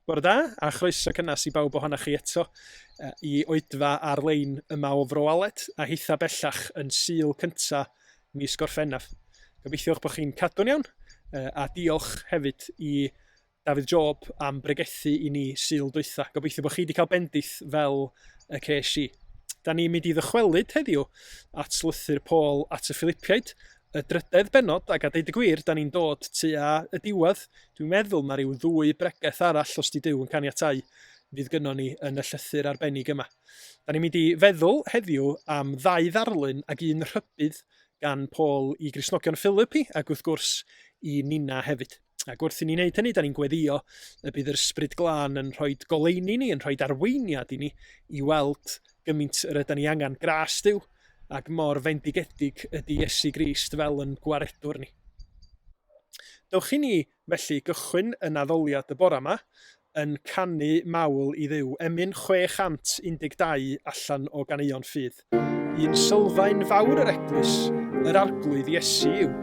Bore da, a chroeso cynnes i bawb ohonoch chi eto i oedfa ar-lein yma o Fro Aled, a hitha bellach yn Sul cynta mis Gorffennaf. Gobeithio eich bod chi'n cadw'n iawn, a diolch hefyd i Dafydd Job am bregethu i ni Sul dwytha. Gobeithio bod chi wedi cael bendith fel y ces i. Da ni'n mynd i ddychwelyd heddiw at lythyr Paul at y Philipiaid, y drydedd bennod, ac a deud y gwir, da ni'n dod tua y diwedd. Dwi'n meddwl mae rhyw ddwy bregeth arall, os di Duw yn caniatáu, fydd gynnon ni yn y llythyr arbennig yma. Da ni'n mynd i feddwl heddiw am ddau ddarlun ac un rhybudd gan Paul i Gristnogion Philipi, ac wrth gwrs i Nina hefyd. Ac wrth i ni wneud hynny, da ni'n gweddio y bydd yr Ysbryd Glân yn rhoi goleuni ni, yn rhoi arweiniad i ni, i weld gymaint yr yda ni angen gras Duw, ac mor fendigedig ydy Iesu Grist fel yn gwaredwr ni. Dewch i ni felly gychwyn yn addoliad y bore yma yn canu mawl i Dduw, emyn 612 allan o Ganeuon Ffydd. Un sylfaen fawr yr eglwys, yr Arglwydd Iesu yw.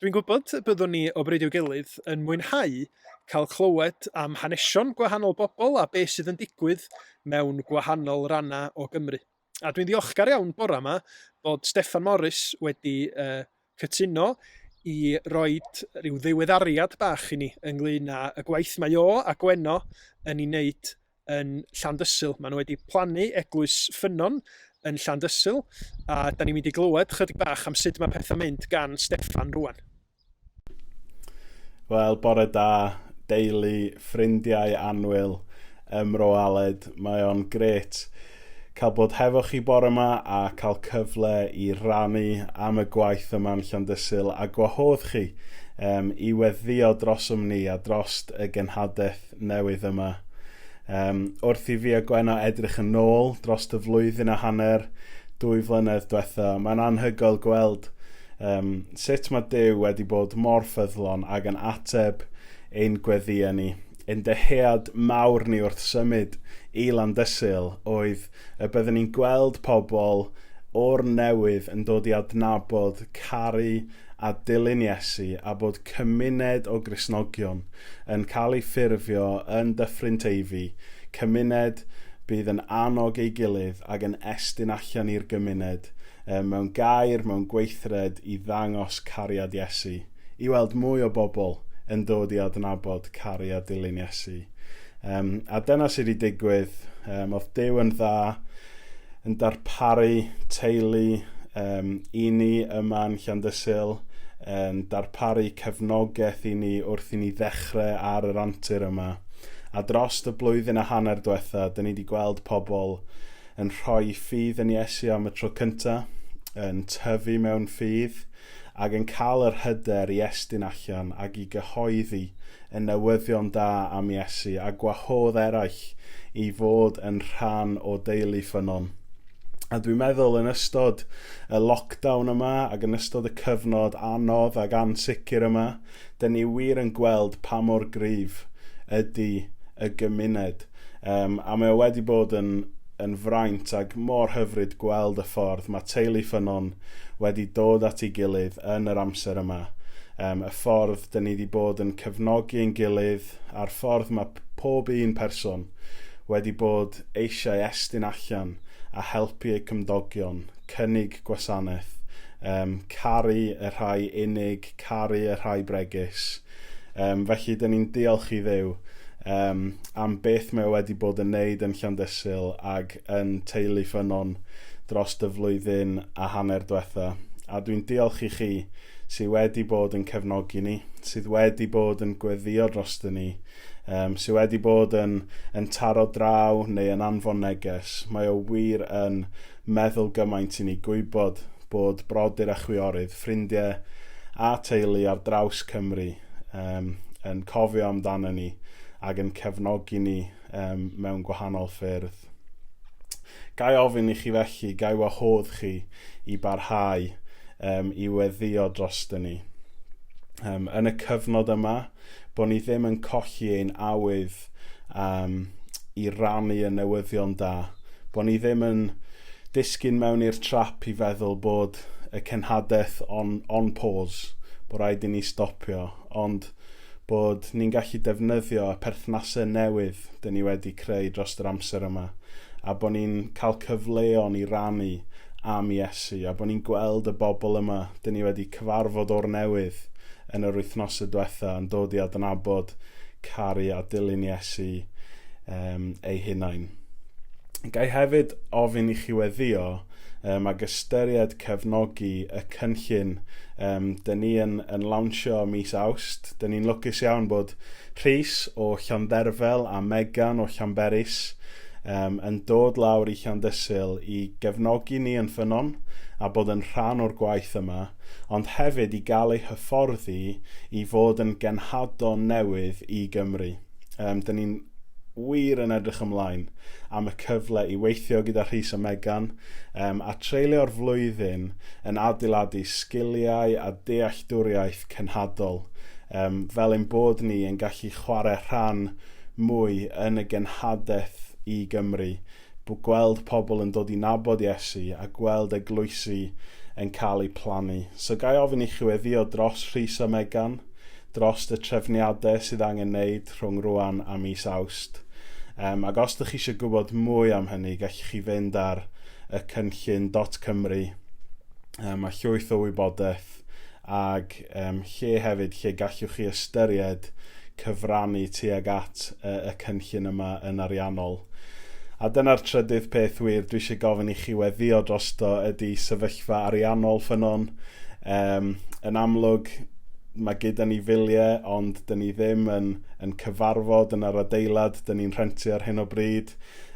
Dwi'n gwybod y byddwn ni o bryd i'w gilydd yn mwynhau cael clywed am hanesion gwahanol bobl a beth sydd yn digwydd mewn gwahanol rannau o Gymru. A dwi'n ddiolchgar iawn bore yma bod Steffan Morris wedi uh, cytuno i roed rhyw ddiweddariad bach i ni ynglyn â y gwaith mae o a Gwenno yn ei wneud yn Llandysul. Maen nhw wedi plannu eglwys ffynnon yn Llandysul a da ni'n mynd i glywed chydig bach am sut mae pethau'n mynd gan Steffan rwan. Wel, bore da, deulu, ffrindiau annwyl ym Mro Aled. Mae o'n grêt cael bod hefo chi bore yma a cael cyfle i rannu am y gwaith yma yn Llandysul a gwahodd chi um, i weddio drosom ni a drost y genhadaeth newydd yma. Wrth i fi a Gwenno edrych yn ôl dros y flwyddyn a hanner, 2 flynedd diwetha, mae'n anhygoel gweld sut mae Duw wedi bod mor ffyddlon ac yn ateb ein gweddïau ni. Ein dyhead mawr ni wrth symud i Landysul oedd y byddwn ni'n gweld pobl o'r newydd yn dod i adnabod, caru a dilyn Iesu a bod cymuned o Gristnogion yn cael ei ffurfio yn Dyffryn Teifi, cymuned bydd yn annog ei gilydd ac yn estyn allan i'r gymuned mewn gair, mewn gweithred i ddangos cariad Iesu, i weld mwy o bobl yn dod i adnabod, caru a dilyn Iesu. A dyna sydd wedi digwydd. Oedd Duw yn dda yn darparu teulu i ni yma yn Llandysul, yn darparu cefnogaeth i ni wrth i ni ddechrau ar yr antur yma. A dros y blwyddyn a hanner diwetha, dyn ni wedi gweld pobl yn rhoi ffydd yn Iesu am y tro cyntaf, yn tyfu mewn ffydd, ac yn cael yr hyder i estyn allan ac i gyhoeddi y newyddion da am Iesu a gwahodd eraill i fod yn rhan o deulu Ffynnon. A dwi'n meddwl yn ystod y lockdown yma ac yn ystod y cyfnod anodd ac ansicr yma, dyn ni wir yn gweld pa mor gryf ydy y gymuned. A mae o wedi bod yn fraint ac mor hyfryd gweld y ffordd mae teulu Ffynnon wedi dod at ei gilydd yn yr amser yma. Y ffordd dyn ni wedi bod yn cefnogi ein gilydd a'r ffordd mae pob un person wedi bod eisiau estyn allan a helpu eu cymdogion, cynnig gwasanaeth, caru y rhai unig, caru y rhai bregus. Felly, dyn ni'n diolch i Dduw am beth mae o wedi bod yn neud yn Llandysul ag yn teulu Ffynnon dros y flwyddyn a hanner diwetha. A dwi'n diolch i chi sydd wedi bod yn cefnogi ni, sydd wedi bod yn gweddio dros ni, sydd wedi bod yn taro draw neu yn anfon neges. Mae o wir yn meddwl gymaint i ni gwybod bod brodyr a chwiorydd, ffrindiau a teulu ar draws Cymru yn cofio amdano ni ac yn cefnogi ni mewn gwahanol ffyrdd. Gai ofyn i chi felly, gai wahodd chi i barhau i weddio dros ni. Yn y cyfnod yma, bod ni ddim yn colli ein awydd i rannu y newyddion da. Bod ni ddim yn disgyn mewn i'r trap i feddwl bod y cenhadaeth on pause, bod rhaid i ni stopio, ond bod ni'n gallu defnyddio y perthnasau newydd dyn ni wedi creu dros yr amser yma, a bod ni'n cael cyfleon i rannu am Iesu, a bod ni'n gweld y bobl yma dyn ni wedi cyfarfod o'r newydd yn yr wythnosau diwetha yn dod i adnabod, caru a dilyn Iesu ei hunain. Gai hefyd ofyn i chi weddio ag ystyried cefnogi y cynllun dyn ni yn lawnsio mis Awst. Dyn ni'n lwcus iawn bod Rhys o Llandderfel a Megan o Llanberis yn dod lawr i Llandysul i gefnogi ni yn Ffynnon a bod yn rhan o'r gwaith yma, ond hefyd i gael eu hyfforddi i fod yn genhadon newydd i Gymru. Dyn ni'n wir yn edrych ymlaen am y cyfle i weithio gyda Rhys a Megan a treulio'r flwyddyn yn adeiladu sgiliau a dealltwriaeth cenhadol fel ein bod ni yn gallu chwarae rhan mwy yn y genhadaeth i Gymru, gweld pobl yn dod i nabod Iesu a gweld eglwysi yn cael eu plannu. So gai ofyn i chi weddio dros Rhys a Megan, dros y trefniadau sydd angen wneud rhwng rwan a mis Awst. Ac os ydych chi eisiau gwybod mwy am hynny, gallwch chi fynd ar y cynllun.cymru. Mae llwyth o wybodaeth ag lle hefyd lle gallwch chi ystyried cyfrannu tuag at y cynllun yma yn ariannol. A dyna'r trydydd peth wir dwi eisiau gofyn i chi weddio drosto ydy sefyllfa ariannol Ffynnon. Yn amlwg, mae gyda ni filiau, ond dyn ni ddim yn cyfarfod yn yr adeilad dyn ni'n rhentu ar hyn o bryd.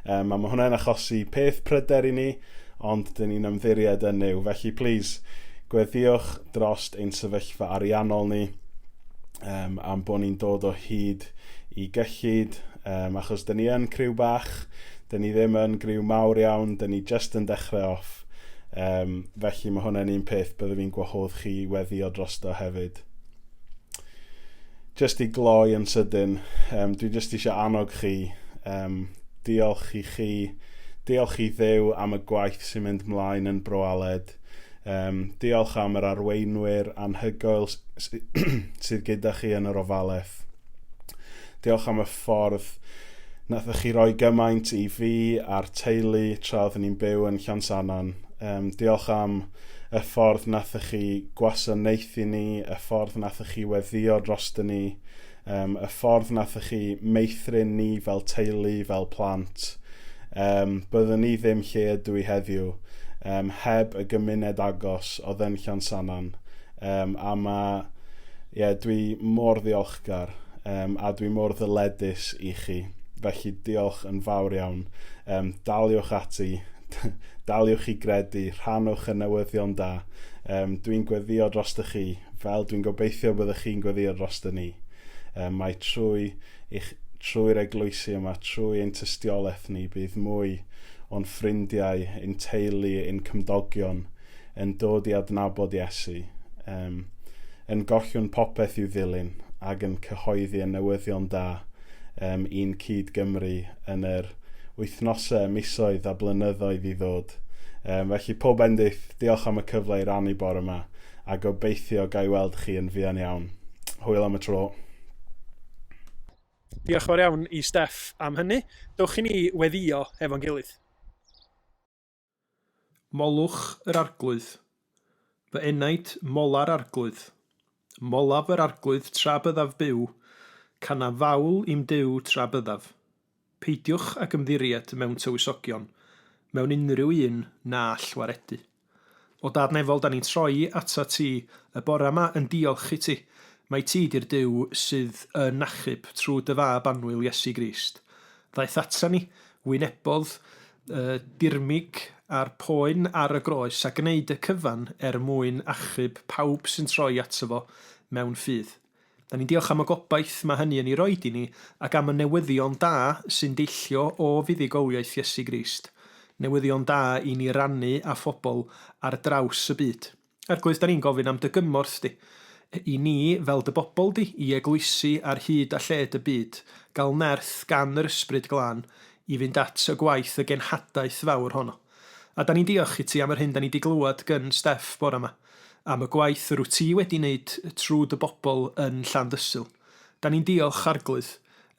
A mae hwnna'n achosi peth pryder i ni, ond dyn ni'n ymddiried yn Nuw. Felly, please, gweddiwch dros ein sefyllfa ariannol ni, am bod ni'n dod o hyd i gyllid. Um, achos dyn ni yn criw bach, dyn ni ddim yn griw mawr iawn, dyn ni just yn dechrau off. Um, felly mae hwnna'n un peth byddwn fi'n gwahodd chi i weddio drosto hefyd. Just i gloi yn sydyn, um, dwi just eisiau annog chi, um, diolch i chi, diolch i Dduw am y gwaith sy'n mynd mlaen yn Bro Aled. Um, diolch am yr arweinwyr anhygoel sydd gyda chi yn yr ofalaeth. Diolch am y ffordd nathoch chi roi gymaint i fi a'r teulu tra oeddwn ni'n byw yn Llansannan. Um, diolch am y ffordd nathoch chi gwasanaethu ni, y ffordd nathoch chi weddio drosto ni, um, y ffordd nathoch chi meithrin ni fel teulu, fel plant. Um, byddwn ni ddim lle ydw i heddiw um, heb y gymuned agos oedd yn Llansannan. Um, a mae, ie, yeah, dwi mor ddiolchgar um, a dwi mor ddyledus i chi. Felly diolch yn fawr iawn. Um, daliwch ati, daliwch i gredu, rhannwch y newyddion da. Um, dwi'n gweddio drosto chi, fel dwi'n gobeithio byddwch chi'n gweddio drosto ni. Um, mae trwy eich, trwy'r eglwysi yma, trwy ein tystiolaeth ni, bydd mwy o'n ffrindiau, ein teulu, ein cymdogion yn dod i adnabod Iesu, um, yn gollwng popeth i'w ddilyn ac yn cyhoeddi y newyddion da um, i'n cyd Gymru yn yr wythnosau, misoedd a blynyddoedd i ddod. Um, felly pob bendith, diolch am y cyfle i rannu bore yma a gobeithio ga i weld chi yn fuan iawn. Hwyl am y tro. Diolch fawr iawn i Steff am hynny. Dewch i ni weddio efo'n gilydd. Molwch yr Arglwydd. Fy enaid, mola'r Arglwydd. Molaf yr Arglwydd tra byddaf byw, canaf fawl i'm Duw tra byddaf. Peidiwch ag ymddiried mewn tywysogion, mewn unrhyw un na all waredu. O Dad Nefol, da ni'n troi atat ti y bore 'ma yn diolch i ti. Mai ti 'di'r Duw sydd yn achub trwy dy Fab annwyl Iesu Grist. Ddaeth ata ni, wynebodd y dirmyg a'r poen ar y groes a gwneud y cyfan er mwyn achub pawb sy'n troi ato fo mewn ffydd. Da ni'n diolch am y gobaith mae hynny yn ei roid i ni ac am y newyddion da sy'n deillio o fuddugoliaeth Iesu Grist. Newyddion da i ni rannu â phobl ar draws y byd. Arglwydd, da ni'n gofyn am dy gymorth di. I ni, fel dy bobl di, i eglwysi ar hyd a lled y byd, gael nerth gan yr Ysbryd Glân i fynd at y gwaith y genhadaeth fawr honno. A da ni'n diolch i ti am yr hyn da ni 'di glywed gyn Steff bore 'ma, am y gwaith yr wyt ti wedi wneud trwy dy bobl yn Llandysul. Da ni'n diolch, Arglwydd,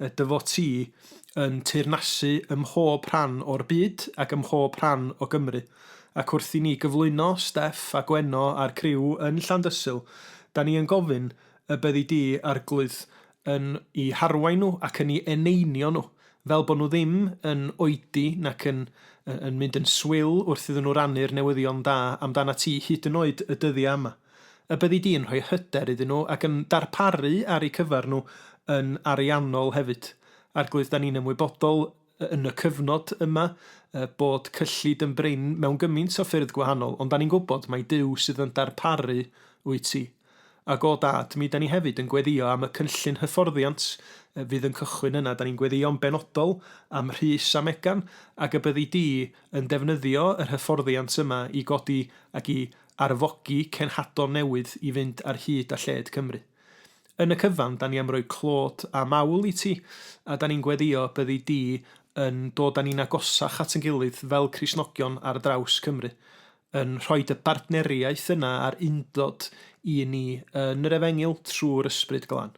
dy fod ti yn teyrnasu ym mhob rhan o'r byd ac ym mhob rhan o Gymru. Ac wrth i ni gyflwyno Steff a Gwenno a'r criw yn Llandysul, da ni yn gofyn y byddi di, Arglwydd, yn eu harwain nhw ac yn eu eneinio nhw, fel bod nhw ddim yn oedi nac yn yn mynd yn swil wrth iddyn nhw rannu'r newyddion da amdanat ti hyd yn oed y dyddiau yma. Y byddi di'n rhoi hyder iddyn nhw ac yn darparu ar eu cyfer nhw yn ariannol hefyd. Arglwydd, da ni'n ymwybodol yn y cyfnod yma bod cyllid yn brin mewn gymaint o ffyrdd gwahanol, ond da ni'n gwybod mai Duw sydd yn darparu wyt ti. Ac o Dad, mi 'da ni hefyd yn gweddïo am y cynllun hyfforddiant fydd yn cychwyn yna. Da ni'n gweddïo'n benodol am Rhys a Megan, ac y byddi di yn defnyddio yr hyfforddiant yma i godi ac i arfogi cenhadon newydd i fynd ar hyd a lled Cymru. Yn y cyfan, da ni am roi clod a mawl i ti, a da ni'n gweddïo byddi di yn dod â ni'n agosach at ein gilydd fel Cristnogion ar draws Cymru. yn rhoi y bartneriaeth yna a'r undod i ni yn yr Efengyl trwy'r Ysbryd Glân.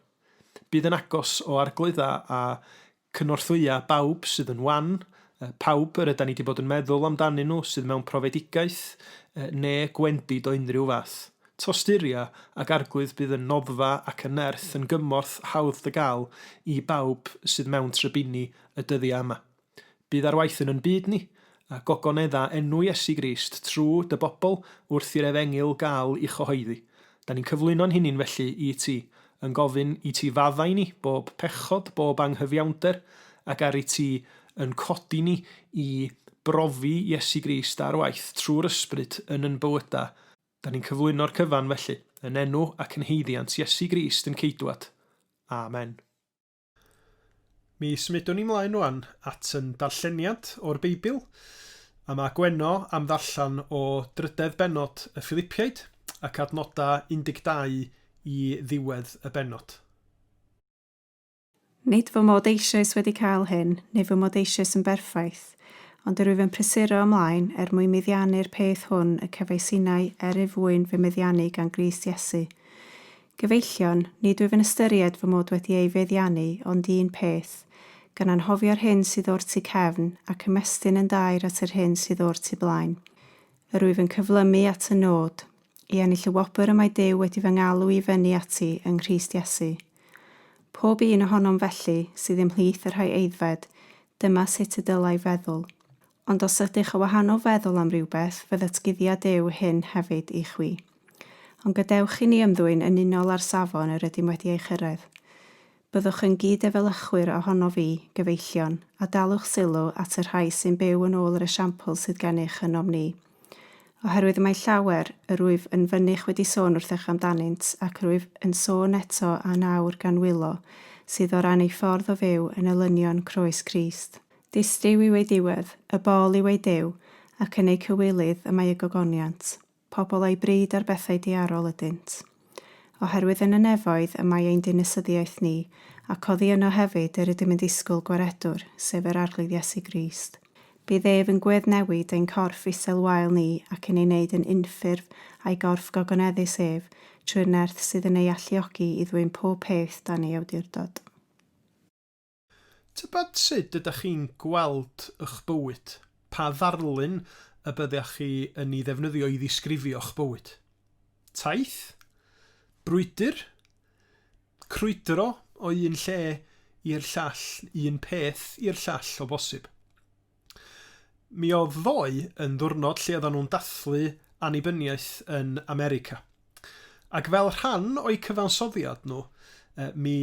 Bydd yn agos o Arglwydd a, a cynorthwya bawb sydd yn wan, pawb yr yda ni wedi bod yn meddwl amdanyn nhw sydd mewn profedigaeth neu gwendid o unrhyw fath. Tosturia ac Arglwydd bydd yn noddfa ac yn nerth yn gymorth hawdd dy gael i bawb sydd mewn trybini y dyddiau yma. Bydd ar waith yn yn byd ni, a gogonedda enw Iesu Grist trwy dy bobl wrth i'r Efengyl gael i chyhoeddi. Da ni'n cyflwyno'n hunin felly i ti, yn gofyn i ti faddau ni bob pechod, bob anghyfiawnder, ac ar i ti yn codi ni i brofi Iesu Grist ar waith trwy'r Ysbryd yn yn bywydau. Da ni'n cyflwyno'r cyfan felly, yn enw ac yn haeddiant Iesu Grist yn Ceidwad. Amen. Mi symudwn ni mlaen rwan at yn darlleniad o'r Beibl, a mae Gwenno am ddarllen o drydedd bennod y Philipiaid ac adnodau 12 i ddiwedd y bennod. Nid fy mod eisoes wedi cael hyn, neu fy mod eisoes yn berffaith, ond yr wyf yn prysuro ymlaen er mwyn meddiannu'r peth hwn y cefais innau er ei fwyn fy meddiannu gan Grist Iesu. Gyfeillion, nid wyf yn ystyried fy mod wedi ei feddiannu, ond un peth, gan anghofio'r hyn sydd o'r tu cefn, ac ymestyn yn daer at yr hyn sydd o'r tu blaen. Yr wyf yn cyflymu at y nod, i ennill y wobr y mae Duw wedi fy ngalw i fyny ati yng Nghrist Iesu. Pob un ohonom felly, sydd ymhlith y rhai aeddfed, dyma sut y dylai feddwl. Ond os ydych o wahanol feddwl am rywbeth, fe ddatguddia Duw hyn hefyd i chwi. Ond gadewch i ni ymddwyn yn unol â'r safon yr ydym wedi ei chyrraedd. Byddwch yn gyd-efelychwyr ohonof fi, gyfeillion, a dalwch sylw at y rhai sy'n byw yn ôl yr esiampl sydd gennych ynom ni. Oherwydd y mae llawer, yr wyf yn fynych wedi sôn wrthych amdanynt, ac yr wyf yn sôn eto a nawr gan wylo, sydd o ran eu ffordd o fyw yn elynion croes Crist. Distryw yw eu diwedd, y bol yw eu Duw, ac yn eu cywilydd y mae y gogoniant. Pobl â'i bryd ar bethau diarol ydynt. Oherwydd yn y nefoedd y mae ein dinasyddiaeth ni, ac oddi yno hefyd yr ydym yn disgwyl Gwaredwr, sef yr Arglwydd Iesu Grist. Bydd ef yn gweddnewid ein corff isel wael ni ac yn ei wneud yn unffurf â'i gorff gogoneddus ef, trwy'r nerth sydd yn ei alluogi i ddwyn pob peth dan ei awdurdod. Tybed sut ydych chi'n gweld eich bywyd? Pa ddarlun y byddech chi yn ei ddefnyddio i ddisgrifio'ch bywyd? Taith? Brwydr? Crwydro o un lle i'r llall, un peth i'r llall o bosib? Mi oedd ddoe yn ddwrnod lle oedden nhw'n dathlu annibyniaeth yn America. Ac fel rhan o'u cyfansoddiad nhw, mi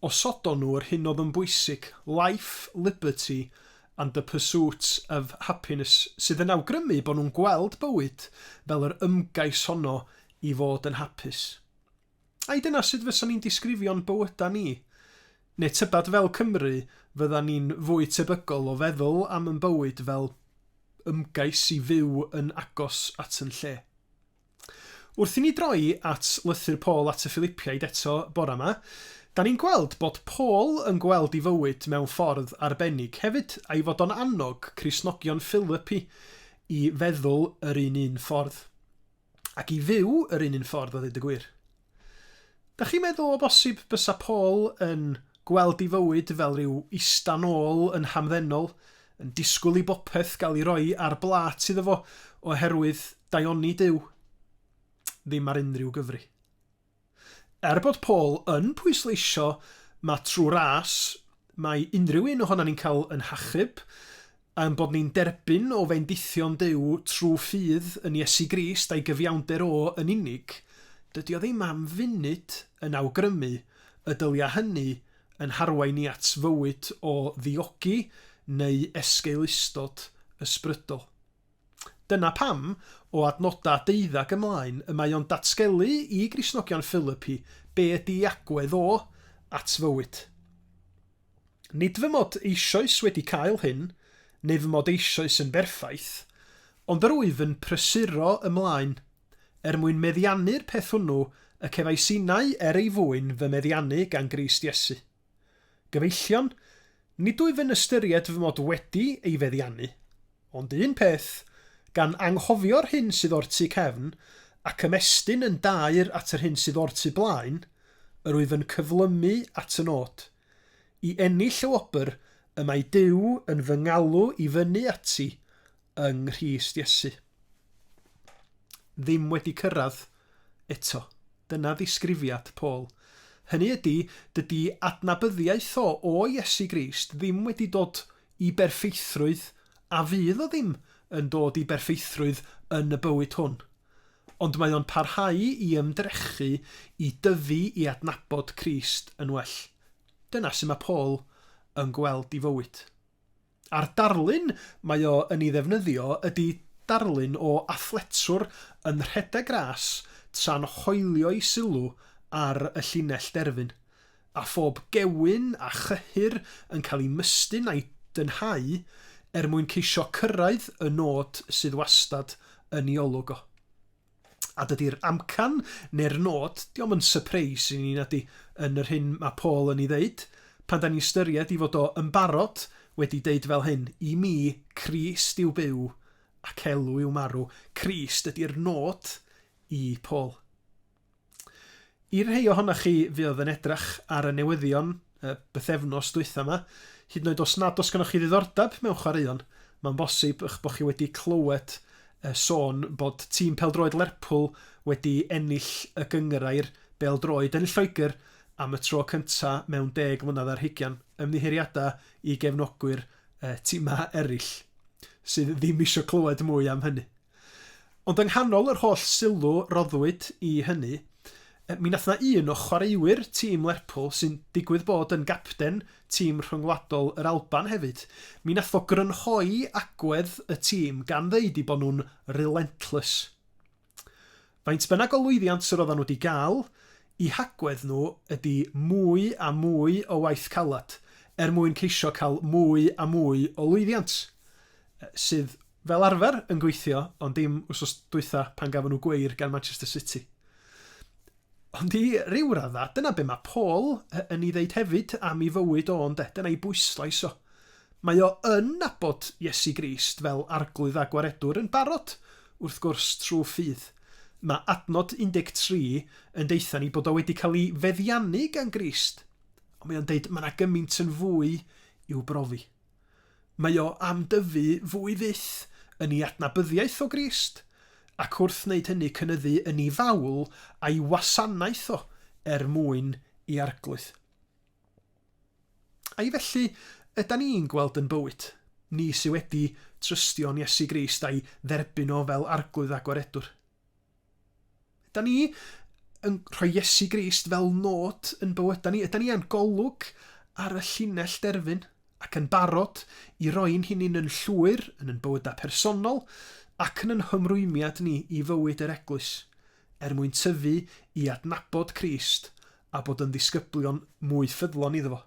osodon nhw yr hyn oedd yn bwysig, life, liberty and the pursuit of happiness, sydd yn awgrymu bod nhw'n gweld bywyd fel yr ymgais honno i fod yn hapus. Ai dyna sut fysa ni'n disgrifio'n bywyda ni? Neu tybed fel Cymry fydda ni'n fwy tebygol o feddwl am yn bywyd fel ymgais i fyw yn agos at yn lle? Wrth i ni droi at lythyr Paul at y Philipiaid eto bore 'ma, da ni'n gweld bod Paul yn gweld ei fywyd mewn ffordd arbennig hefyd, a'i fod o'n annog Cristnogion Philipi i feddwl yr un un ffordd. Ac i fyw yr un un ffordd a ddeud y gwir. Da chi'n meddwl o bosib bysa Paul yn gweld ei fywyd fel rhyw ista nôl yn hamddenol, yn disgwyl i bopeth gael ei roi ar blât iddo fo oherwydd daioni Duw? Ddim ar unrhyw gyfri. Er bod Paul yn pwysleisio ma trwy ras mae unrhyw un ohonan ni'n cael yn hachub, a'n bod ni'n derbyn o fendithion Duw trwy ffydd yn Iesu Grist a'i gyfiawnder o yn unig, dydy o ddim am funud yn awgrymu y dylia hynny yn harwain ni at fywyd o ddiogi neu esgeulustod ysbrydol. Dyna pam, o adnodau deuddeg ymlaen, y mae o'n datgelu i Gristnogion Philipi be ydi ei agwedd o at fywyd. Nid fy mod eisoes wedi cael hyn, neu fy mod eisoes yn berffaith, ond yr wyf yn prysuro ymlaen, er mwyn meddiannu'r peth hwnnw y cefais innau er ei fwyn fy meddiannu gan Grist Iesu. Gyfeillion, nid wyf yn ystyried fy mod wedi ei feddiannu, ond un peth, gan anghofio'r hyn sydd o'r tu cefn, ac ymestyn yn daer at yr hyn sydd o'r tu blaen, yr wyf yn cyflymu at y nod, i ennill y wobr y mae Duw yn fy ngalw i fyny ati yng Nghrist Iesu. Ddim wedi cyrraedd eto. Dyna ddisgrifiad Paul. Hynny ydy, dydy adnabyddiaeth o o Iesu Grist ddim wedi dod i berffeithrwydd a fydd o ddim yn dod i berffeithrwydd yn y bywyd hwn. Ond mae o'n parhau i ymdrechu i dyfu i adnabod Crist yn well. Dyna sut mae Paul yn gweld ei fywyd. A'r darlun mae o yn ei ddefnyddio ydy darlun o athletwr yn rhedeg ras tra'n hoelio'i sylw ar y llinell derfyn. a phob gewyn a chyhyr yn cael ei mystyn a'i dynhau er mwyn ceisio cyrraedd y nod sydd wastad yn ei olwg o. A dydy'r amcan neu'r nod, dio'm yn sypreis i ni nadi yn yr hyn mae Paul yn ei ddeud, pan da ni'n ystyried i fod o yn barod wedi deud fel hyn, i mi, Crist yw byw ac elw yw marw. Crist ydy'r nod i Paul. I'r rhei ohonoch chi fuodd yn edrach ar y newyddion y bythefnos dwytha 'ma, hyd yn oed os nad oes gennoch chi ddiddordeb mewn chwaraeon, mae'n bosib eich bod chi wedi clywed sôn bod tîm pêl-droed Lerpwl wedi ennill y gynghrair bêl-droed yn Lloegr am y tro cynta' mewn deg mlynedd ar hugian. Ymddiheuriadau i gefnogwyr timau eraill sydd ddim eisiau clywed mwy am hynny. Ond yng nghanol yr holl sylw roddwyd i hynny, mi nath 'na un o chwaraewyr tîm Lerpwl, sy'n digwydd bod yn gapten tîm rhyngwladol yr Alban hefyd, mi nath o grynhoi agwedd y tîm gan ddeud 'u bod nhw'n relentless. Faint bynnag o lwyddiant yr oeddan nhw 'di gael, 'u hagwedd nhw ydi mwy a mwy o waith caled er mwyn ceisio cael mwy a mwy o lwyddiant, sydd Fel arfer yn gweithio, ond dim wsos dwytha pan gafon nhw gweir gan Manchester City. Ond i ryw radda, dyna be mae Paul yn ei ddeud hefyd am ei fywyd o, ynde? Dyna ei bwyslais o. Mae o yn nabod Iesu Grist fel Arglwydd a Gwaredwr yn barod, wrth gwrs, trwy ffydd. Mae adnod 13 yn deutha ni bod o wedi cael ei feddiannu gan Grist. Ond mae o'n deud mae yna gymaint yn fwy i'w brofi. Mae o am dyfu fwy fyth yn ei adnabyddiaeth o Grist, ac wrth wneud hynny cynyddu yn ei fawl a'i wasanaeth o er mwyn i Arglwydd. Ai felly ydan ni'n gweld yn bywyd, ni sy wedi trystio'n Iesu Grist a'i dderbyn o fel Arglwydd a Gwaredwr? Ydan ni yn rhoi Iesu Grist fel nod yn bywydau ni? Ydan ni â'n golwg ar y llinell derfyn ac yn barod i roi'n hunain yn llwyr yn yn bywydau personol ac yn yn hymrwymiad ni i fywyd yr eglwys, er mwyn tyfu i adnabod Crist a bod yn ddisgyblion mwy ffyddlon iddo fo?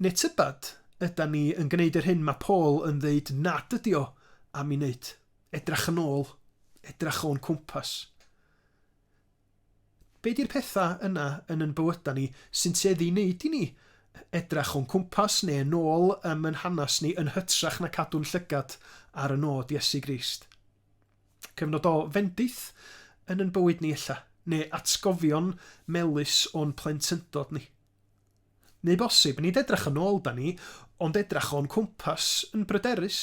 Neu tybed ydan ni yn gwneud yr hyn mae Paul yn ddeud nad ydi o am ei wneud? Edrach yn ôl, edrach o'n cwmpas. Be di'r pethau yna yn yn bywydau ni sy'n tueddu i wneud i ni edrach o'n cwmpas neu yn ôl ym yn hanes ni yn hytrach na cadw'n llygad ar y nod Iesu Grist? Cyfnod o fendith yn yn bywyd ni ella, neu atgofion melys o'n plentyndod ni. Neu bosib, nid edrach yn ôl 'da ni, ond edrach o'n cwmpas yn bryderus,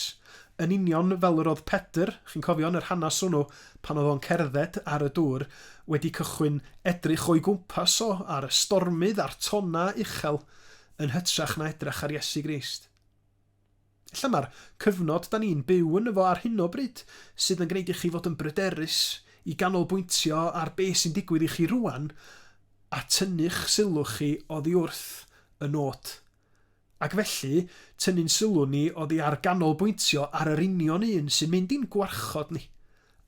yn union fel yr oedd Pedr, chi'n cofio yn yr hanes hwnnw, pan oedd o'n cerdded ar y dŵr, wedi cychwyn edrych o'i gwmpas o ar y stormydd a'r tonnau uchel, yn hytrach na edrach ar Iesu Grist. Ella mae'r cyfnod da ni'n byw yno fo ar hyn o bryd sydd yn gwneud i chi fod yn bryderus, i ganolbwyntio ar be sy'n digwydd i chi rŵan a tynnu'ch sylw chi oddi wrth y nod. Ac felly, tynnu'n sylw ni oddi ar ganolbwyntio ar yr union un sy'n mynd i'n gwarchod ni,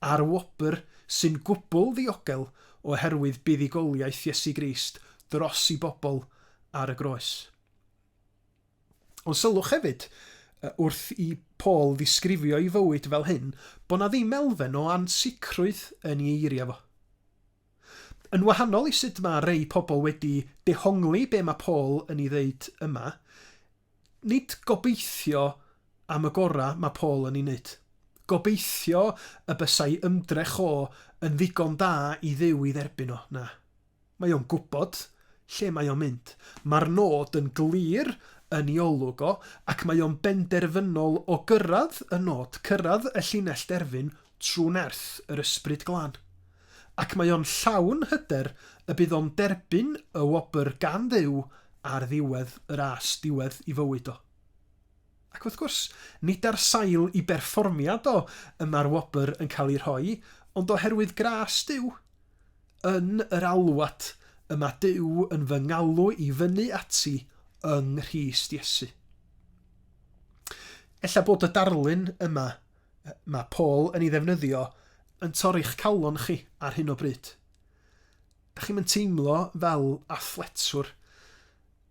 a'r wobr sy'n gwbl ddiogel oherwydd buddugoliaeth Iesu Grist dros i bobl ar y groes. Ond sylwch hefyd, wrth i Paul ddisgrifio ei fywyd fel hyn, bod 'na ddim elfen o ansicrwydd yn ei eiriau fo. Yn wahanol i sut mae rhei pobl wedi dehongli be mae Paul yn ei ddeud yma, nid gobeithio am y gorau mae Paul yn ei wneud. Gobeithio y bysai ymdrech o yn ddigon da i Dduw i dderbyn o, na. Mae o'n gwybod lle mae o'n mynd. Mae'r nod yn glir yn ei olwg o, ac mae o'n benderfynol o gyrraedd y nod, cyrraedd y llinell derfyn trwy nerth yr Ysbryd Glân. Ac mae o'n llawn hyder y bydd o'n derbyn y wobr gan Dduw ar ddiwedd y ras, diwedd i fywyd o. Ac wrth gwrs, nid ar sail i berfformiad o y mae'r wobr yn cael ei rhoi, ond oherwydd gras Duw. Yn yr alwad y mae Duw yn fy ngalw i fyny ati yng Nghrist Iesu. Ella bod y darlun yma mae Paul yn ei ddefnyddio yn torri'ch calon chi ar hyn o bryd. Da chi'm yn teimlo fel athletwr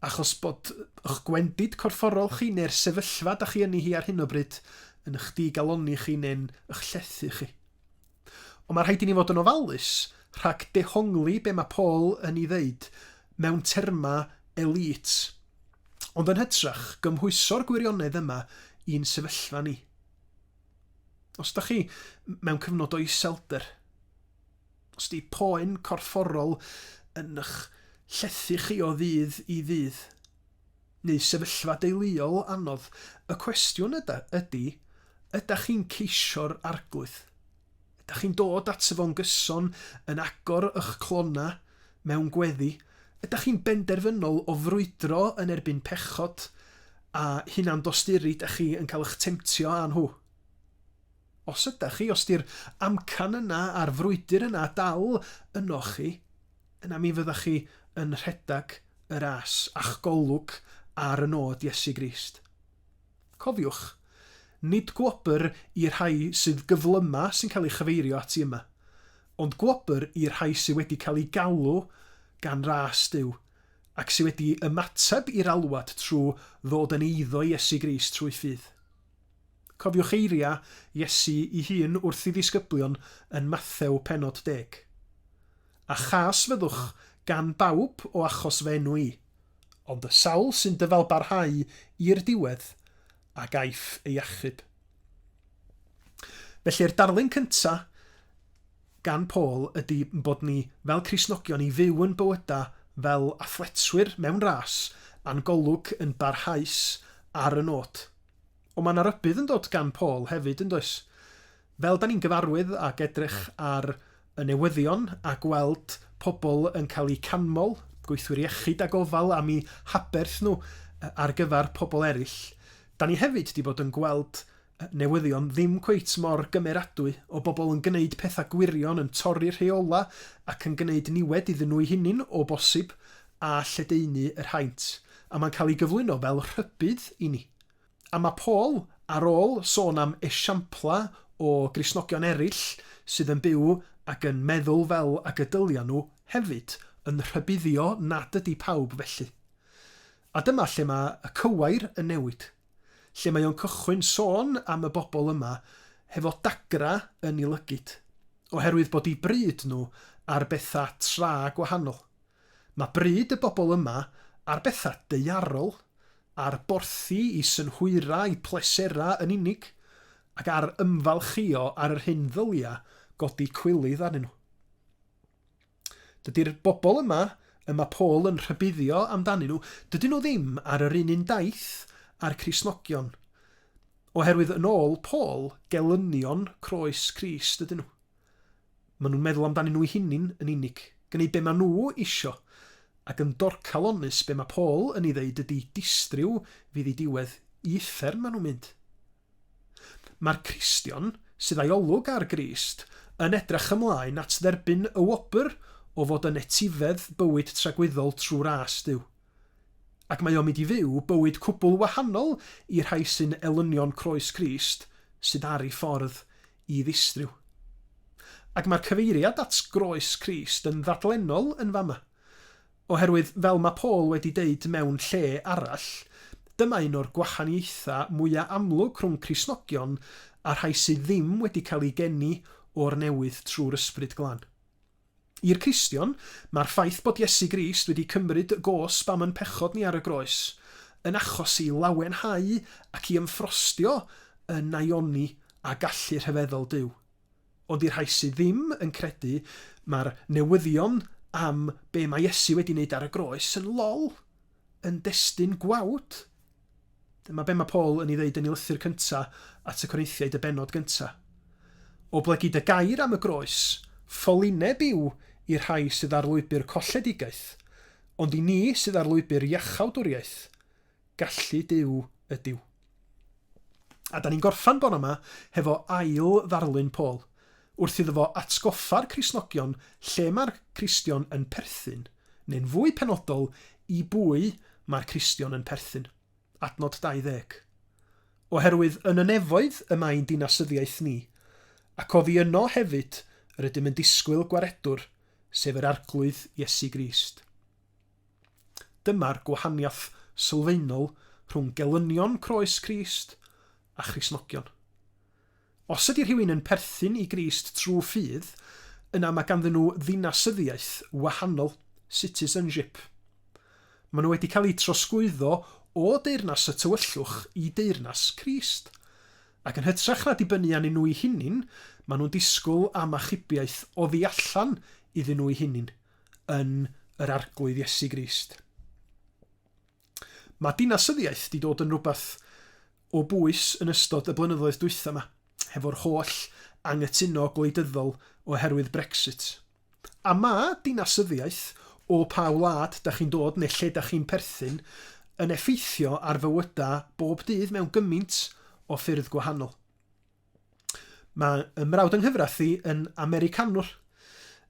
achos bod eich gwendid corfforol chi neu'r sefyllfa da chi yni hi ar hyn o bryd yn eich digalonni chi neu'n eich llethu chi. Ond mae rhaid i ni fod yn ofalus rhag dehongli be mae Paul yn ei ddeud mewn termau elite, ond yn hytrach gymhwyso'r gwirionedd yma i'n sefyllfa ni. Os da chi mewn cyfnod o iselder, os di poen corfforol yn eich llethu chi o ddydd i ddydd, neu sefyllfa deuluol anodd, y cwestiwn yda, ydy, ydach chi'n ceisio'r Arglwydd? Ydach chi'n dod ato fo'n gyson yn agor ych clonau mewn gweddi? Ydach chi'n benderfynol o frwydro yn erbyn pechod a hunandosturi dach chi yn cael eich temtio â nhw? Os ydach chi, os di'r amcan yna a'r frwydr yna dal ynoch chi, yna mi fyddach chi yn rhedeg y ras a'ch golwg ar y nod Iesu Grist. Cofiwch, nid gwobr i'r rhai sydd gyflyma sy'n cael ei chyfeirio ati yma, ond gwobr i'r rhai sydd wedi cael eu galw gan ras Duw, ac sydd wedi ymateb i'r alwad trwy ddod yn eiddo Iesu Grist trwy ffydd. Cofiwch eiriau Iesu ei hun wrth ei ddisgyblion yn Mathew pennod deg. A chas fyddwch gan bawb o achos fy enw i, ond y sawl sy'n dyfalbarhau i'r diwedd a gaiff ei achub. Felly'r darlun cynta gan Paul ydy bod ni fel Cristnogion i fyw yn bywyda fel athletwyr mewn ras a'n golwg yn barhaus ar y nod. Ond mae 'na rybudd yn dod gan Paul hefyd, yn does? Fel 'da ni'n gyfarwydd ag edrych ar y newyddion a gweld pobl yn cael eu canmol, gweithwyr iechyd a gofal am eu haberth nhw ar gyfer pobl eraill, 'da ni hefyd 'di bod yn gweld newyddion ddim cweit mor gymeradwy o bobl yn gwneud pethau gwirion, yn torri rheolau ac yn gwneud niwed iddyn nhw'u hunin o bosib a lledaenu yr haint. A mae'n cael ei gyflwyno fel rhybudd i ni. A mae Paul, ar ôl sôn am esiamplau o Gristnogion eraill sydd yn byw ac yn meddwl fel ag y dylia nhw, hefyd yn rhybuddio nad ydy pawb felly. A dyma lle mae y cywair yn newid. Lle mae o'n cychwyn sôn am y bobl yma hefo dagra yn 'i lygid, oherwydd bod 'u bryd nhw ar bethau tra gwahanol. Mae bryd y bobl yma ar bethau daearol, ar borthi i synhwyrau, i pleserau yn unig, ac ar ymfalchïo ar yr hyn ddylia godi cwilydd arnyn nhw. Dydy'r bobl yma y mae Paul yn rhybuddio amdanyn nhw, dydyn nhw ddim ar yr un un daith â'r Cristnogion, oherwydd yn ôl Paul, gelynion croes Crist ydyn nhw. Maen nhw'n meddwl amdanyn nhw'u hunin yn unig, gwneud be maen nhw isio, ac yn dorcalonnus be mae Paul yn ei ddeud ydy distryw fydd eu diwedd, i uffern maen nhw'n mynd. Mae'r Cristion, sydd â'i olwg ar Grist, yn edrych ymlaen at dderbyn y wobr o fod yn etifedd bywyd tragwyddol trwy ras Duw. Ac mae o'n mynd i fyw bywyd cwbl wahanol i'r rhai sy'n elynion croes Crist sydd ar ei ffordd i ddistryw. Ac mae'r cyfeiriad at groes Crist yn ddadlennol yn fama. Oherwydd, fel mae Paul wedi deud mewn lle arall, dyma un o'r gwahaniaethau mwya amlwg rhwng Cristnogion a rhai sydd ddim wedi cael eu geni o'r newydd trwy'r Ysbryd Glân. I'r Cristion, mae'r ffaith bod Iesu Grist wedi cymryd y gosb am yn pechod ni ar y groes, yn achos i lawenhau ac i ymffrostio yn naioni a gallu rhyfeddol Duw. Ond i'r rhai sydd ddim yn credu, mae'r newyddion am be mae Iesu wedi wneud ar y groes yn lol, yn destun gwawd. Dyma be mae Paul yn ei ddeud yn ei lythyr cynta at y Corinthiaid y bennod gynta. Oblegid y gair am y groes, ffolineb yw i'r rhai sydd ar lwybr colledigaeth, ond i ni sydd ar lwybr iachawdwriaeth, gallu Duw ydyw. A da ni'n gorffan bore yma hefo ail ddarlun Paul, wrth iddo fo atgoffa'r Cristnogion lle mae'r Cristion yn perthyn, neu'n fwy penodol, i bwy mae'r Cristion yn perthyn. Adnod 20. Oherwydd yn y nefoedd y mae'n dinasyddiaeth ni, ac oddi yno hefyd yr ydym yn disgwyl gwaredwr, sef yr Arglwydd Iesu Grist. Dyma'r gwahaniaeth sylfaenol rhwng gelynion croes Crist a Christnogion. Os ydy rhywun yn perthyn i Grist trwy ffydd, yna mae ganddyn nhw ddinasyddiaeth wahanol, citizenship. Maen nhw wedi cael eu trosglwyddo o deyrnas y tywyllwch i deyrnas Crist. Ac yn hytrach na dibynnu arnyn nhw'u hunin, maen nhw'n disgwyl am achubiaeth oddi allan iddyn nhw'u hunin, yn yr Arglwydd Iesu Grist. Mae dinasyddiaeth 'di dod yn rhywbeth o bwys yn ystod y blynyddoedd dwytha 'ma, hefo'r holl anghytuno gwleidyddol oherwydd Brexit. A ma' dinasyddiaeth, o pa wlad 'da chi'n dod neu lle 'da chi'n perthyn, yn effeithio ar fywyda bob dydd mewn gymint o ffyrdd gwahanol. Mae 'y mrawd yng nghyfraith i yn Americanwr,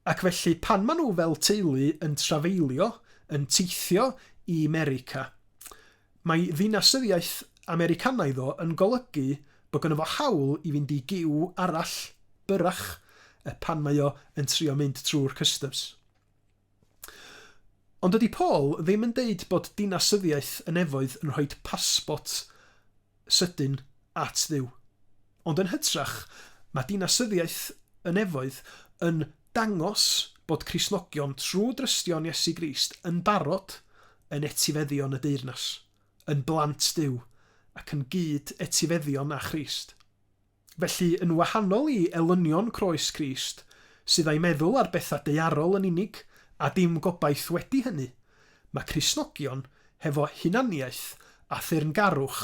ac felly pan maen nhw fel teulu yn trafeilio, yn teithio i 'Merica, mae ddinasyddiaeth Americanaidd o yn golygu bod gynno fo hawl i fynd i giw arall, byrrach, pan mae o yn trio mynd trwy'r customs. Ond dydy Paul ddim yn deud bod dinasyddiaeth y nefoedd yn rhoi pasbort sydyn at Dduw. Ond yn hytrach, mae dinasyddiaeth y nefoedd yn dangos bod Cristnogion trwy drystio'n Iesu Grist yn barod yn etifeddion y deyrnas, yn blant Duw, ac yn gyd-etifeddion â Christ. Felly, yn wahanol i elynion croes Crist, sydd â'i meddwl ar bethau daearol yn unig, a dim gobaith wedi hynny, mae Cristnogion hefo hunaniaeth a theyrngarwch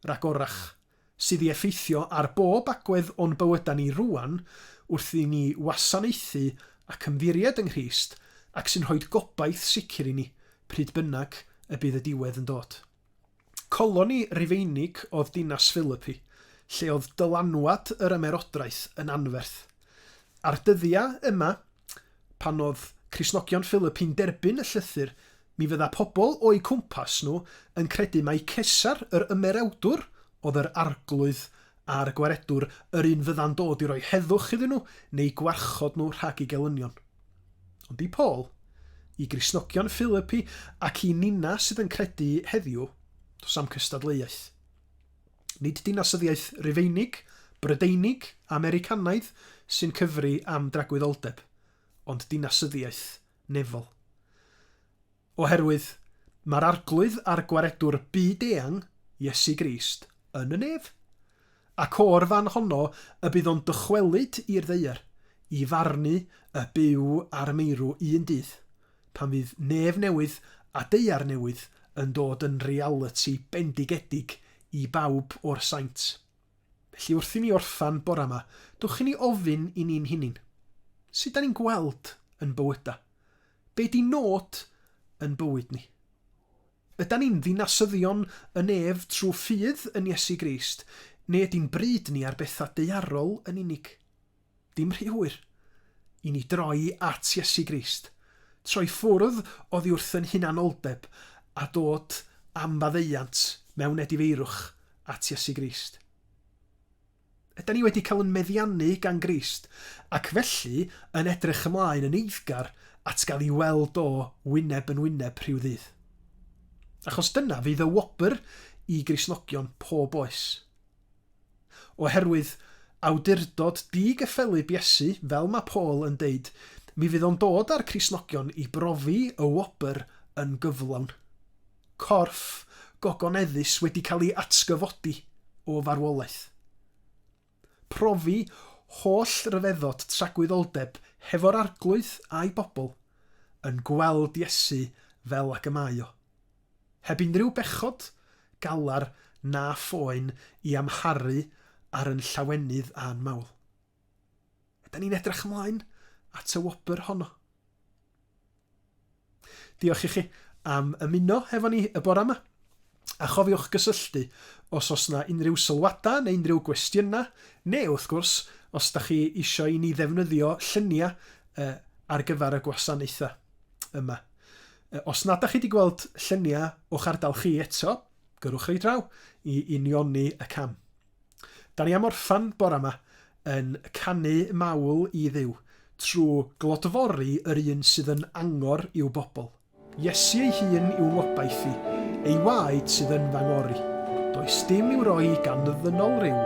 ragorach, sydd i effeithio ar bob agwedd o'n bywydau ni rŵan wrth i ni wasanaethu ac ymddiried yng Nghrist ac sy'n rhoid gobaith sicr i ni pryd bynnag y bydd y diwedd yn dod. Coloni Rufeinig oedd dinas Philippi, lle oedd dylanwad yr ymerodraeth yn anferth. A'r dyddiau yma, pan oedd Cristnogion Philippi'n derbyn y llythyr, mi fydda pobl o'u cwmpas nhw yn credu mai Cesar yr ymerawdwr oedd yr arglwydd a'r gwaredwr, yr un fydda'n dod i roi heddwch iddyn nhw neu gwarchod nhw rhag eu gelynion. Ond i Paul, i Gristnogion Philipi ac i ninna sydd yn credu heddiw, does am cystadleuaeth. Nid dinasyddiaeth Rufeinig, Brydeinig, Americanaidd sy'n cyfri am dragwyddoldeb, ond dinasyddiaeth nefol. Oherwydd mae'r Arglwydd a'r Gwaredwr byd-eang, Iesu Grist, yn y nef. Ac o'r fan honno y bydd o'n dychwelyd i'r ddaear, i farnu y byw a'r meirw un dydd, pan fydd nef newydd a daear newydd yn dod yn realiti bendigedig i bawb o'r saint. Felly wrth i ni orffan bora 'ma, dwch i ni ofyn i ni'n hunin, sut 'da ni'n gweld yn bywyda? Be 'di nod yn bywyd ni? Ydan ni'n ddinasyddion y nef trwy ffydd yn Iesu Grist, neu ydi'n bryd ni ar bethau daearol yn unig? Dim rhy hwyr i ni droi at Iesu Grist, troi ffwrdd oddi wrth yn hunanoldeb a dod am faddeuant mewn edifeirwch at Iesu Grist. Ydan ni wedi cael yn meddiannu gan Grist, ac felly yn edrych ymlaen yn eiddgar at gael ei weld o wyneb yn wyneb rhyw ddydd? Achos dyna fydd y wobr i Gristnogion pob oes. Oherwydd awdurdod di-gyffelyb Iesu, fel mae Paul yn deud, mi fydd o'n dod â'r Cristnogion i brofi y wobr yn gyflawn. Corff gogoneddus wedi cael ei atgyfodi o farwolaeth. Profi holl ryfeddod tragwyddoldeb hefo'r Arglwydd a'i bobl, yn gweld Iesu fel ag y mae o. Heb unrhyw bechod, galar na phoen i amharu ar yn llawenydd a'n mawl. Ydan ni'n edrych ymlaen at y wobr honno? Diolch i chi am ymuno hefo ni y bore yma. A chofiwch gysylltu os oes 'na unrhyw sylwadau neu unrhyw gwestiynau, neu wrth gwrs, os da chi eisiau i ni ddefnyddio lluniau ar gyfer y gwasanaethau yma. Os nad da chi wedi gweld lluniau o'ch ardal chi eto, gyrrwch rei draw i unioni y cam. Da ni am orffan bore yma yn canu mawl i Dduw. trwy glodfori yr un sydd yn angor i'w bobl. Iesu ei hun yw ngobaith i, ei waed sydd yn f'angori. Does dim i'w roi gan ddynol ryw,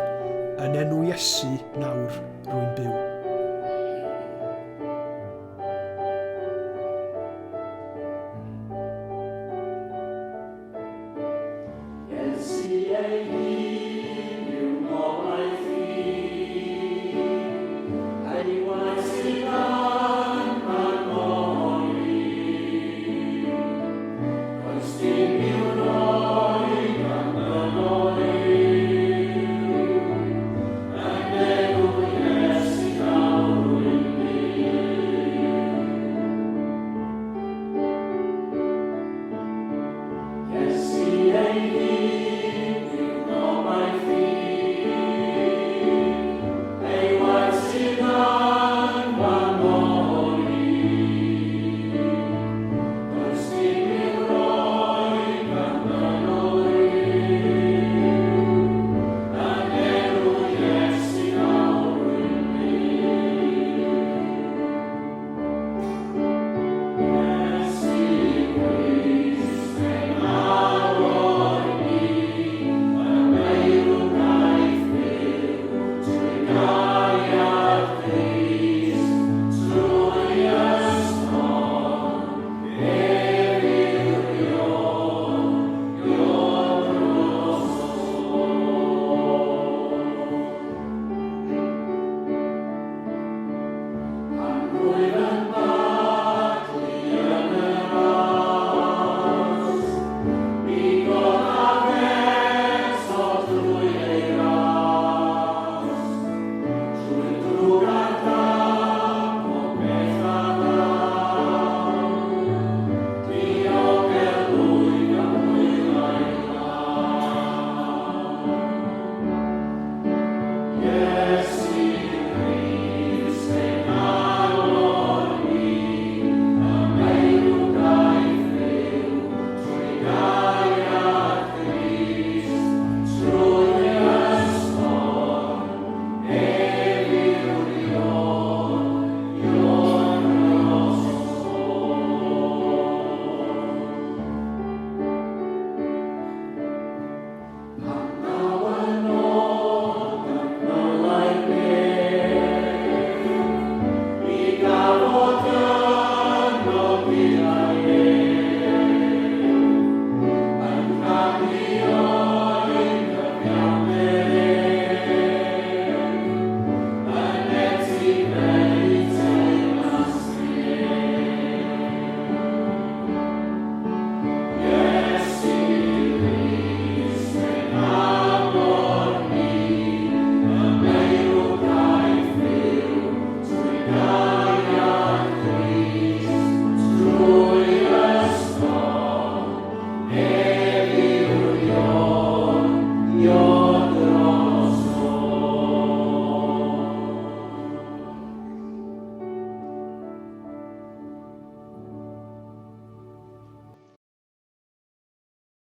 yn enw Iesu nawr rwy'n byw. Iesu ei hun yw ngobaith i, ei waed sydd yn f'angori. Does dim.